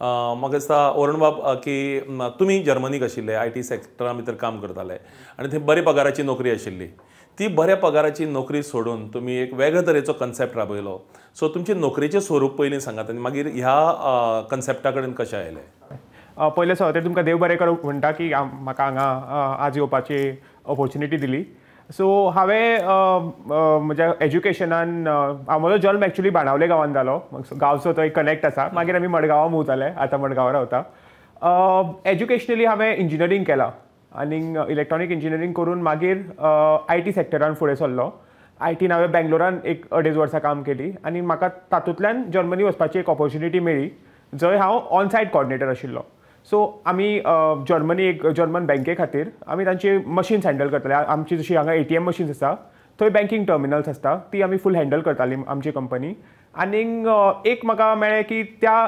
म्हाका दिसता वरुणबाब की तुमी जर्मनीक आशिल्ले, I T सेक्टरा भितर काम करताले आनी थंय बरे पगाराची नोकरी आशिल्ली. ती बऱ्या पगाराची नोकरी सोडून तुमी एक वेगळे तरेचो कन्सेप्ट राबयलो. सो तुमचे नोकरेचें स्वरूप पयलीं सांगात आनी मागीर ह्या कन्सेप्टा कडेन कशें आयलें? पयलें सुवातेर तुमकां देव बरें करूं म्हणटा की म्हाका हांगा आज येवपाची ऑपोर्चुनिटी दिली. सो हांवें म्हज्या एज्युकेशनान, म्हजो जल्म एक्चुली बाणावले गांवांत जालो, गांवचो तो एक कनेक्ट आसा. मागीर आमी मडगांवां मूव जाले, आतां मडगांवां रावता. एज्युकेशनली हांवें इंजिनियरींग केलां आनी इलेक्ट्रॉनीक इंजिनियरींग करून मागीर I T सेक्टरान फुडें सरलो. I tin हांवें बेंगलोरान एक 2.5 वर्सां काम केली आनी म्हाका तातूंतल्यान जर्मनी वचपाची एक ऑपोर्चुनिटी मेळ्ळी, जंय हांव ऑन सायट कॉर्डिनेटर आशिल्लो. सो आमी जर्मनी एक जर्मन बँके खातीर आमी तांची मशीन्स हँडल करताले. आमची जशी हांगा ATM machines आसा थंय बँकींग टर्मिनल्स आसता, ती आमी फूल हँडल करताली आमची कंपनी. आनीक एक म्हाका मेळ्ळें की त्या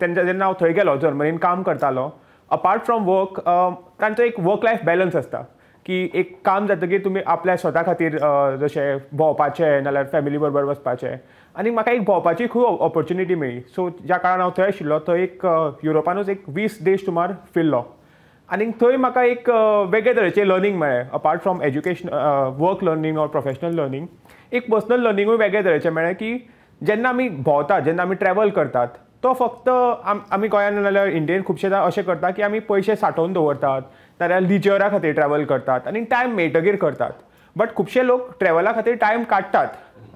तेंच्या जेन्ना हांव थंय गेलो जर्मनीन काम करतालो, अपार्ट फ्रॉम वर्क तांचो एक वर्क लायफ बॅलन्स आसता की एक काम जातकीर तुमी आपल्या स्वता खातीर जशें भोंवपाचें नाल्यार फॅमिली बरोबर वचपाचें. आनी म्हाका एक भोंवपाची खूब ऑपोर्चुनिटी मेळ्ळी. सो ज्या काळान हांव थंय आशिल्लो थंय एक युरोपानूच एक 20 देश सुमार फिरलो आनी थंय म्हाका एक वेगळे तरेचें लर्नींग मेळ्ळें. Apart from education, work learning or professional learning, एक पर्सनल लर्निंगूय वेगळे तरेचें मेळ्ळें की जेन्ना आमी भोंवतात, जेन्ना आमी ट्रॅवल करतात, तो फक्त आमी गोंयान नाल्यार इंडियेन खुबशे जाण अशें करता की आमी पयशे सांठोवन दवरतात नाल्यार लिजरा खातीर ट्रॅवल करतात आनी टायम मेळटकीर करतात. बट खुबशे लोक ट्रॅवला खातीर टायम काडटात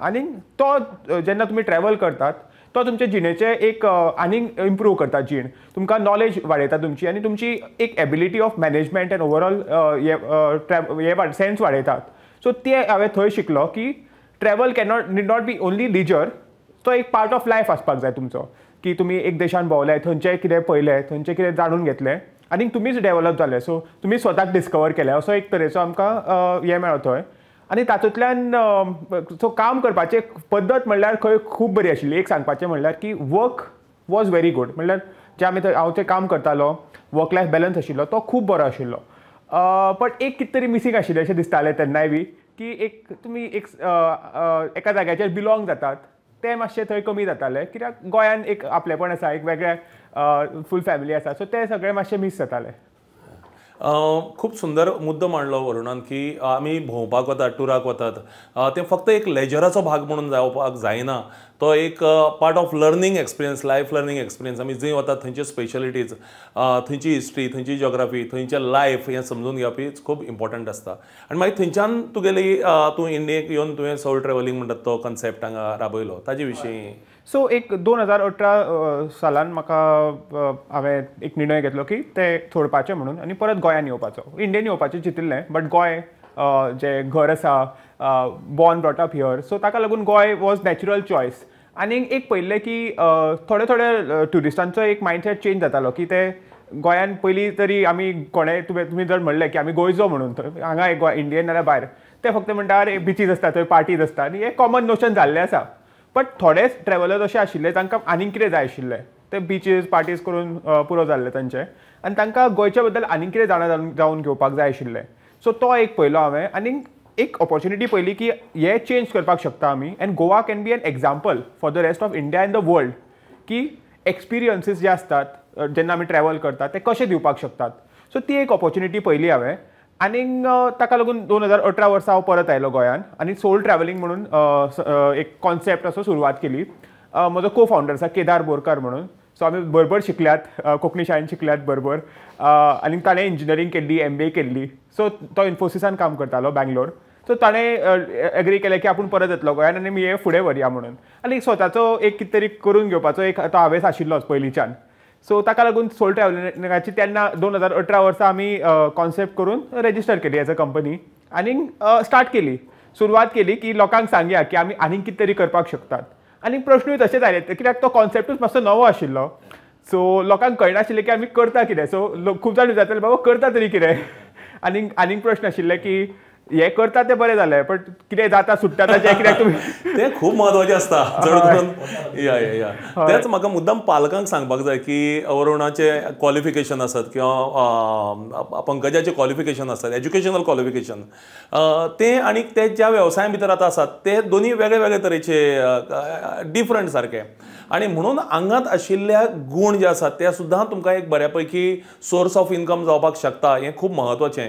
आनी तो जेन्ना तुमी ट्रॅवल करतात तो तुमचे जिणेचें एक आनीक इम्प्रूव करता जीण, तुमकां नॉलेज वाडयता तुमची आनी तुमची एक ability of management and overall हे सेन्स वाडयतात. सो ते हांवें थंय शिकलो की travel cannot need not be only leisure, तो एक पार्ट ऑफ लायफ आसपाक जाय तुमचो, की तुमी एक देशान भोंवले, थंयचें कितें पळयलें, थंयचें कितें जाणून घेतलें आनी तुमीच डेवलप जाले. सो तुमी स्वताक डिस्कवर केलें, असो एक तरेचो आमकां हें मेळ्ळो थंय. आनी तातूंतल्यान सो काम करपाची पद्दत म्हणल्यार खंय खूब बरी आशिल्ली. एक सांगपाचें म्हणल्यार की वर्क वॉज व्हेरी गूड, म्हणल्यार जें आमी थंय हांव थंय काम करतालो, वर्क लायफ बॅलन्स आशिल्लो तो खूब बरो आशिल्लो. बट एक कितें तरी मिसींग आशिल्लें अशें दिसतालें तेन्नाय बी की एक तुमी एक एका जाग्याचेर बिलोंग जातात तें मातशें थंय कमी जातालें, कित्याक गोंयान एक आपलेपण आसा, एक वेगळें फूल फॅमिली आसा, सो तें सगळें मातशें मीस जातालें. खूब सुंदर मुद्दो मांडलो वरुणान की आमी भोंवपाक वतात, टुराक वतात, तें फक्त एक लेजराचो भाग म्हणून जावपाक जायना, तो एक part of learning experience, life learning experience. आमी जंय वतात थंयच्यो स्पेशलिटीज, थंयची हिस्ट्री, थंयची जियोग्राफी, थंयचें लायफ हें समजून घेवप खूब इम्पॉर्टंट आसता. आनी मागीर थंयच्यान तुगेली तूं इंडियेक येवन तुवें सोल ट्रॅवलिंग म्हणटात तो कन्सेप्ट हांगा राबयलो, ताजे विशीं. सो एक 2018 सालान म्हाका हांवें एक निर्णय घेतलो की ते सोडपाचें म्हणून आनी परत गोंयान येवपाचो. इंडियेन येवपाचें चितिल्लें, बट गोंय जें घर आसा, born brought up here, so ताका लागून गोंय वॉज नॅचरल चॉयस. आनी एक पळयल्लें की थोडे थोडे ट्युरिस्टांचो एक मायंडसेट चेंज जातालो की ते गोंयान पयलीं तरी आमी कोणें तुमी जर म्हणलें की आमी गोंयचो म्हणून हांगा एक गोंय इंडियन नाल्यार भायर, ते फक्त म्हणटा अरे बिचीज आसता थंय पार्टीज आसता आनी हें कॉमन नोशन जाल्लें आसा. बट थोडे ट्रॅवलर्स अशे आशिल्ले तांकां आनीक कितें जाय आशिल्लें, ते बिचीज पार्टीज करून पुरो जाल्ले तांचे आनी तांकां गोंयच्या बद्दल आनीक कितें जाणा जावन घेवपाक जाय आशिल्लें. सो तो एक पळयलो हांवें आनी एक ऑपोर्चुनिटी पळयली की हे चेंज करपाक शकता आमी and Goa can be an example for the rest of India and the world की एक्सपिरियन्सीस जे आसतात जेन्ना आमी ट्रॅवल करतात ते कशे दिवपाक शकतात. सो ती एक ऑपोर्चुनिटी पळयली हांवें आनी ताका लागून 2018 वर्सा हांव परत आयलो गोंयान आनी सोल ट्रॅवलिंग म्हणून एक कॉन्सेप्ट असो सुरवात केली. म्हजो को फावंडर आसा केदार बोरकर म्हणून, सो आमी बरोबर शिकल्यात, कोंकणी शाळेन शिकल्यात बरोबर, आनी ताणें इंजिनियरींग केल्ली, MBA केल्ली. सो तो इन्फोसिसान काम करतालो बँगलोर. सो ताणें एग्री केलें की आपूण परत येतलो गोंयान आनी हे फुडें व्हरया म्हणून, आनी स्वताचो एक कितें तरी करून घेवपाचो एक तो हावेस आशिल्लोच पयलींच्यान. सो ताका लागून सोल ट्रॅवलिंगाची तेन्ना 2018 वर्सा आमी कॉन्सेप्ट करून रेजिस्टर केली एज अ कंपनी आनी स्टार्ट केली, सुरवात केली की लोकांक सांगया की आमी आनीक कितें तरी करपाक शकतात. आनी प्रश्नूय तशेंच आयले कित्याक तो कॉन्सेप्टूच मातसो नवो आशिल्लो, सो लोकांक कळनाशिल्लें की आमी करता कितें. सो लोक खूब जाण विचारताले बाबा करता तरी कितें, आनीक आनीक प्रश्न आशिल्ले की हे करता ते बरें जालें, पण कितें जाता सुट्टा ताचें कित्याक तुमी तें खूब म्हत्वाचें आसता चड करून. या या या तेंच म्हाका मुद्दाम पालकांक सांगपाक जाय की वरुणाचें क्वॉलिफिकेशन आसत किंवा पंकजाचें क्वॉलिफिकेशन आसत, एज्युकेशनल क्वॉलिफिकेशन तें आनी ते ज्या वेवसाया भितर आतां आसात ते दोनी वेगळे वेगळे तरेचे डिफरंट सारके, आनी म्हणून आंगांत आशिल्ल्या गूण जे आसात ते सुद्दां तुमकां एक बऱ्या पैकी सोर्स ऑफ इनकम जावपाक शकता, हें खूब म्हत्वाचें.